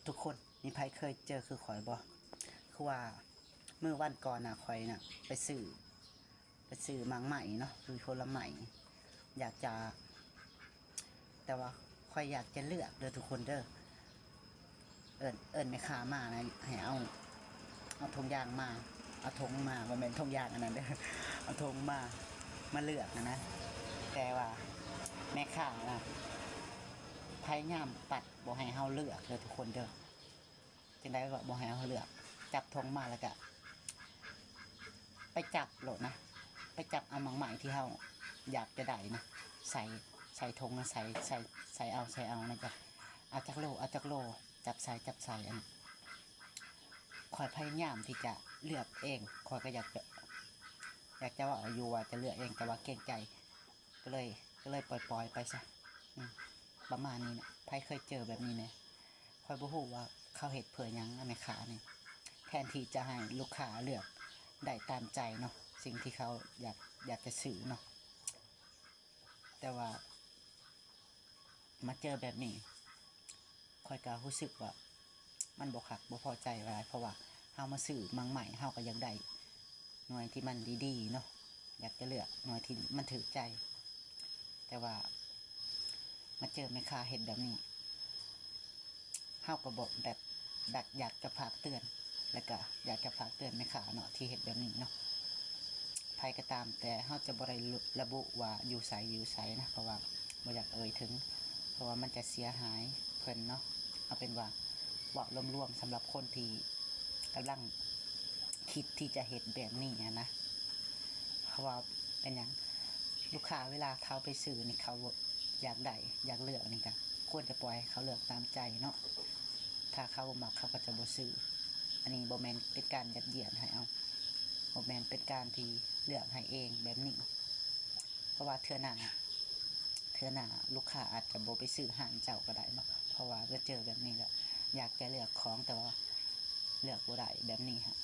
ທຸກຄົນ ມີໃຜເຄີຍເຈີຄືຂ້ອຍບໍ່? ຄືວ່າມື້ວັນກ່ອນນະ ຂ້ອຍນະໄປຊື້ ໄປຊື້ໝາກໄມ້ເນາະ ຄືຜົນລະໄມ້ ຢາກຈະ ແຕ່ວ່າຂ້ອຍຢາກຈະເລືອກເດີທຸກຄົນເດີ ເອີ້ນ ເອີ້ນແມ່ຄ້າມານະ ໃຫ້ເອົາ ເອົາຖົງຢາງມາ ເອົາຖົງມາ ບໍ່ແມ່ນຖົງຢາງອັນນັ້ນເດີ ເອົາຖົງມາ ມາເລືອກຫັ້ນນະ ແຕ່ວ່າແມ່ຄ້ານະ ພະຍາຍາມປັດບໍ່ໃຫ້ເຮົາເລືອກເດີທຸກຄົນເດີ. ຈັ່ງໃດກໍບໍ່ໃຫ້ເຮົາເລືອກ ຈັບຖົງມາແລ້ວກະໄປຈັບໂລດນະ ໄປຈັບເອົາໝາກໄມ້ທີ່ເຮົາຢາກຈະໄດ້ນະ ໃສ່ ໃສ່ຖົງນະ ໃສ່ ໃສ່ ໃສ່ເອົາ ໃສ່ເອົານະ ຈັບ ເອົາຈັກໂລ ເອົາຈັກໂລ ຈັບໃສ່ ຈັບໃສ່ ອັນ ຂ້ອຍພະຍາຍາມທີ່ຈະເລືອກເອງ ຂ້ອຍກໍຢາກຈະ ຢາກຈະເວົ້າຢູ່ວ່າຈະເລືອກເອງ ແຕ່ວ່າເກງໃຈ ກໍເລີຍ ກໍເລີຍປ່ອຍໆໄປຊະ ອືມ ປະມານນີ້ນະ ໃຜເຄີຍເຈີແບບນີ້ແດ່? ຂ້ອຍບໍ່ຮູ້ວ່າເຂົາເຮັດເພື່ອຫຍັງ ແມ່ຄ້ານີ້ ແທນທີ່ຈະໃຫ້ລູກຄ້າເລືອກໄດ້ຕາມໃຈເນາະ ສິ່ງທີ່ເຂົາຢາກ ຢາກຈະຊື້ເນາະ ແຕ່ວ່າມາເຈີແບບນີ້ ຂ້ອຍກໍຮູ້ສຶກວ່າມັນບໍ່ຄັກ ບໍ່ພໍໃຈປານໃດ ເພາະວ່າເຮົາມາຊື້ໝາກໄມ້ ເຮົາກໍຢາກໄດ້ໜ່ວຍທີ່ມັນດີໆເນາະ ຢາກຈະເລືອກໜ່ວຍທີ່ມັນຖືກໃຈ ແຕ່ວ່າມາເຈີແມ່ຄ້າເຮັດແບບນີ້ ເຮົາກໍບໍ່ແບບ ຢາກ ຢາກຈະຝາກເຕືອນ ແລ້ວກໍຢາກຈະຝາກເຕືອນແມ່ຄ້າເນາະ ທີ່ເຮັດແບບນີ້ເນາະ ໃຜກໍຕາມ ແຕ່ເຮົາຈະບໍ່ໄດ້ລະ ລະບຸວ່າຢູ່ໃສ ຢູ່ໃສນະ ເພາະວ່າບໍ່ຢາກເອີ່ຍເຖິງ ເພາະວ່າມັນຈະເສຍຫາຍເພິ່ນເນາະ ເອົາເປັນວ່າເວົ້າລວມໆ ສຳລັບຄົນທີ່ກຳລັງຄິດທີ່ຈະເຮັດແບບນີ້ຫັ້ນນະ ເພາະວ່າເປັນຫຍັງ ລູກຄ້າເວລາເຂົາໄປຊື້ນີ້ ເຂົາຢາກໄດ້ ຢາກເລືອກນີ້ ກໍຄວນຈະປ່ອຍໃຫ້ເຂົາເລືອກຕາມໃຈເນາະ ຖ້າເຂົາບໍ່ມັກ ເຂົາກໍຈະບໍ່ຊື້ ອັນນີ້ບໍ່ແມ່ນເປັນການຍັດຢຽດໃຫ້ເອົາ ບໍ່ແມ່ນເປັນການທີ່ເລືອກໃຫ້ເອງແບບນີ້ ເພາະວ່າເທື່ອໜ້າ ເທື່ອໜ້າລູກຄ້າອາດຈະບໍ່ໄປຊື້ຮ້ານເຈົ້າກໍໄດ້ເນາະ ເພາະວ່າມາເຈີແບບນີ້ແລ້ວ ຢາກຈະເລືອກຂອງ ແຕ່ວ່າເລືອກບໍ່ໄດ້ແບບນີ້ຫັ້ນ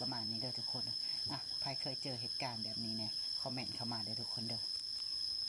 ປະມານນີ້ເດີທຸກຄົນ ອ່ະ ໃຜເຄີຍເຈີເຫດການແບບນີ້ແດ່ ຄອມເມັນເຂົ້າມາເດີທຸກຄົນເດີ.